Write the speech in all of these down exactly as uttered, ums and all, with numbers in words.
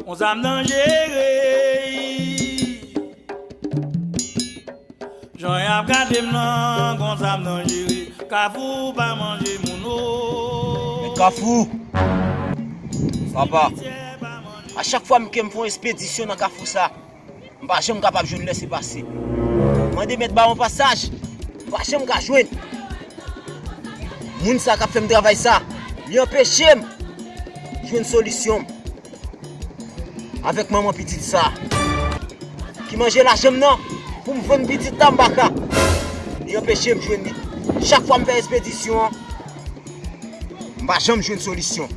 Konsa m danjere. Jan y ap gade m nan, konsa m danjere. Kafou pa manje moun o. Men Kafou! Papa, a chak fwa m ke m fè yon espedisyon nan Kafou sa, m pa janm kapab jwenn lèsepase. Mande mèt ba yon pasaj, m pa janm ka jwenn. Moun sa k ap fè m travay sa, li anpeche m jwenn solisyon m avèk manman pitit sa ki manje lajan m nan pou m vann pitit la, m pa ka. Li anpeche m jwenn li. Chak fwa m fè espedisyon an, m pa janm jwenn solisyon.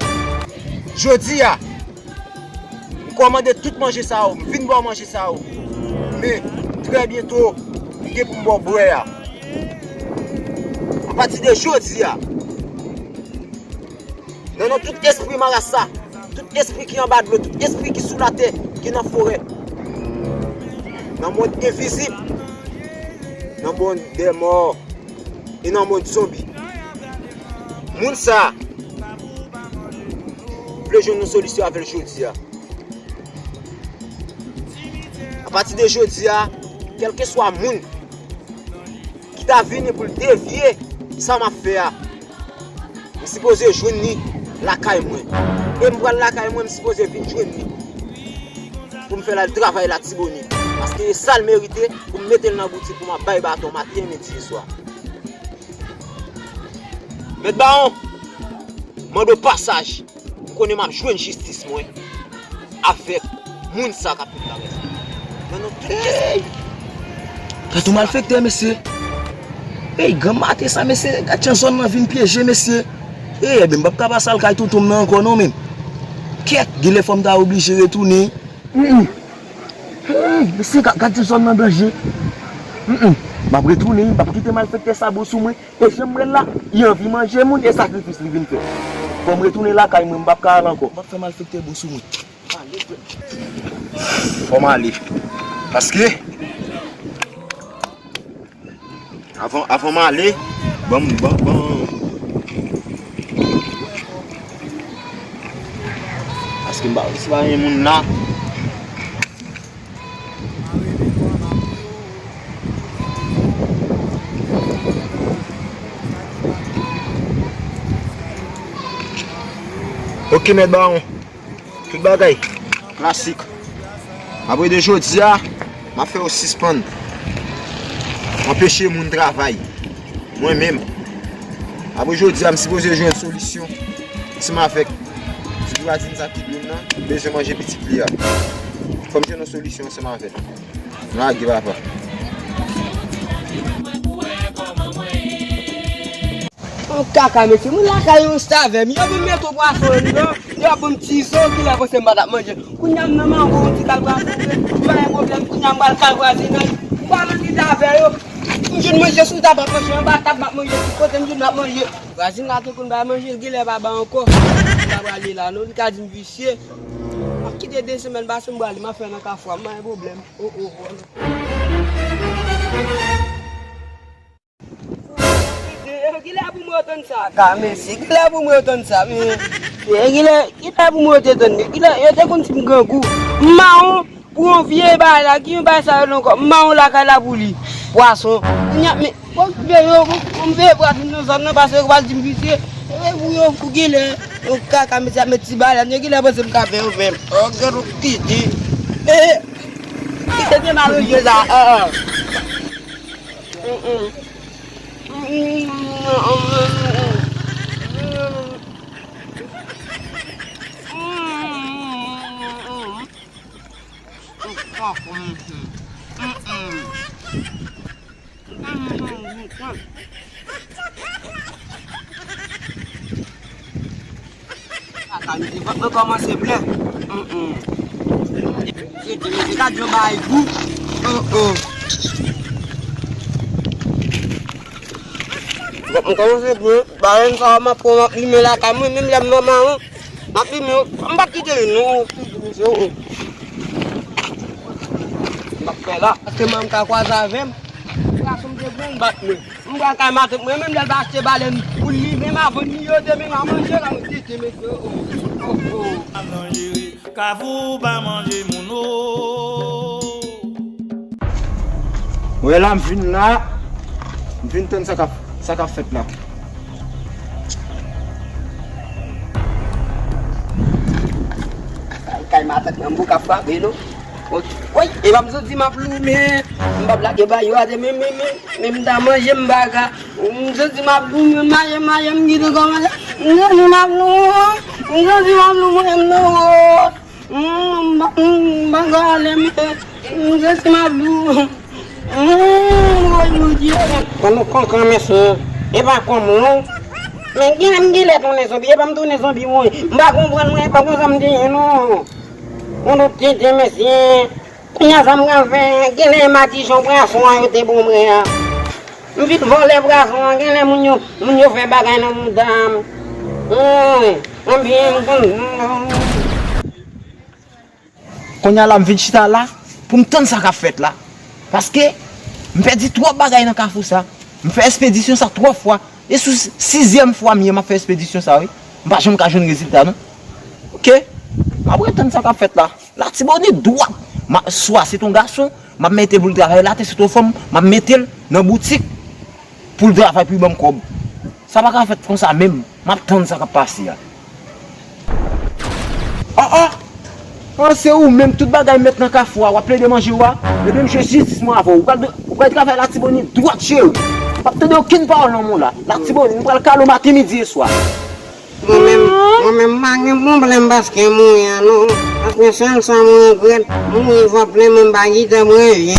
Jodi a, m kòmande tout manje sa yo, m vin ba w manje sa yo. Men, trè byento, m gen pou m ba w bwè a. Apati de jodi a, nan non tout espri marasa, tout espri ki anba dlo, tout espri ki sou latè, ki nan forè, nan mond envizib, nan mond dè mò e nan mond zonbi, moun sa a vle jwenn yon solisyon avè l jodi a. Apati de jodi a, kèlkeswa moun ki ta vini pou l devye sa m ap fè a, m sipoze jwenn li lakay mwen. E m pral lakay mwen, m sipoze vin jwenn li pou m fè l al travay Latibonit. Paske e sa l merite pou m mete l nan boutik pou m ap bay baton maten, midi e swa. Mèt Bawon, mande w pasaj. M konnen m ap jwenn jistis mwen avèk moun sa k ap fè travay sa. Nan non tout Jezi. Gad yon malfektè, mesye. Ey, granm maten sa, mesye, gad jan zòn nan vin pyeje, mesye. Ey, ebyen, m p ap ka pase al kay tonton m nan ankò non, menm. Kèt, genlè fò m ta oblije retounen. Mm, mm. Hey, mesye, ga-, gad jan zòn nan danje. Mm, mm. M ap retounen, wi, m p ap kite malfektè sa bon sou mwen. E jan m wè l la, li anvi manje moun, e sakrifis li vin fè. Fò m retounen lakay mwen, m p ap ka al ankò. M p ap fè malfektè bon sou mwen. Fò m ale. Paske, avan, avan m ale, ban m, ban, ban. Paske m pa, si pa gen moun la. Ok, mèt Bawon. Tout bagay klasik. Apre de jodi a, m ap fè yo sispann anpeche moun travay. Mwen menm. Apre jodi a, m sipoze jwenn solisyon. Ansanm avèk figura din sa ki dlo m nan, li bezwen manje pitit li a. Fò m jwenn yon solisyon ansanm avè l. Lage papa. Yon kaka mesye, moun lakay yon stavè m. Yo vin mete pwason anndan, yo ap ban m ti zo, kilè panse m pa t ap manje. Kounye a m nan mango, yon ti kal vwazen, m pa gen pwoblèm, kounye a m pral kay vwazinaj. M pa nan lide avè yo. M jwenn manje sou tab, m ap manje anba tab, m ap manje tout kote, m jwenn m ap manje. Vwazin la te konn bay manje, l genlè pa bay ankò. M pa prale la non, li ka di m visye. M ap kite de semèn pase, m prale, m ap fè nan kafou a, m pa gen pwoblèm. Oh, oh, oh. Kilè pou mwen tann sa? Ka mesye, kilè pou mwen tann sa? Men, men kilè, kilè pou mwen te tann li? Kilè, yo te konn di m grangou. M mawon pou yon vye bagay la, ki yon bagay sa yo ankò? M mawon lakay la pou li. Pwason. Kounye a, men, bon, m veye yo, m veye pwason nan zòn nan, paske yo pral di m visye. E pou yo, pou kilè, yon kaka mesye ap met ti balèn, yo kilè panse m ka fè yo menm. Oh, gad yon kidi. E, kite de malonje sa, ah, ah. Ata misye fòk mwen kòmanse plen. Mm, mm. Mesye, mesye, gad yon bagay gou. Oh, oh. Fòk mwen kòmanse plen. Bagay sa m ap pran, m ap limen lakay mwen, menm lè m nan mawon. M ap limen, m p ap kite li, non. Mesye, oh, oh. M ap fè la. Paske manman m ka kwaze avè m. Gason m te pran bat mwen. M pral kay matant mwen, menm lè l pa achte balèn pou li, menm avan li yo te menm a manje la, ou tete mesye, oh, oh, oh. Kafou pa manje moun o. Wè la, m vin la, m vin tann sa k ap, sa k ap fèt la. Kay, kay matant nan m pou k ap frape non. Woy, e pa m soti m ap loumen. M p ap lage ba yo atè, men, men, men, men m ta manje m pa ka. M soti m ap loumen, mache, mache, m kite kòmanse. M soti m ap loumen, m soti m ap loumen, m nan wòt. M, m, m pa ka ale, men, m soti m ap loumen. M, woy, Bondye. Ban nou kontan, mesye. E pa kòm nou. Men gen lè m gen lè tounen zonbi, e pa m tounen zonbi, mwen. M pa konprann, mwen, e pa konsa m te ye, non. Yon lòt tenten, mesye. Kounye a sa m pral fè, genlè madichon pwason an yo te ban mwen an. M vin vòlè pwason an, genlè moun yo, moun yo fè bagay nan mouda m. Woy, anbyen m konn. Kounye a la m vin chita la pou m tann sa k ap fèt la. Paske m pèdi twòp bagay nan kafou sa. M fè espedisyon sa twòp fwa. E sou sizyèm fwa m ye m ap fè espedisyon sa wi. M pa janm ka jwenn rezilta non. Oke. M ap ret tann sa k ap fèt la. Latibonit dwat. M a, swa se t on gason, m ap mete l pou l travay la, te se t on fanm, m ap mete l nan boutik pou l travay pou l ban m kòb. Sa pa ka fèt konsa menm. M ap tann sa k ap pase a. Oh, oh! Oh, se ou menm, tout bagay m met nan kafou a, w ap plede manje w a? Ebyen, m jwe jistis mwen avè w. Ou pral, ou pral travay Latibonit dwat, cheri. M p ap tande okenn pawòl nan men w la. Latibonit, m pral kale w maten, midi e swa. Mwen menm, mwen menm, m pa gen pwoblèm paske m mouri a non. Paske sèl sa mwen regrèt, mouri vant plen, men m pa gentan mouri vye.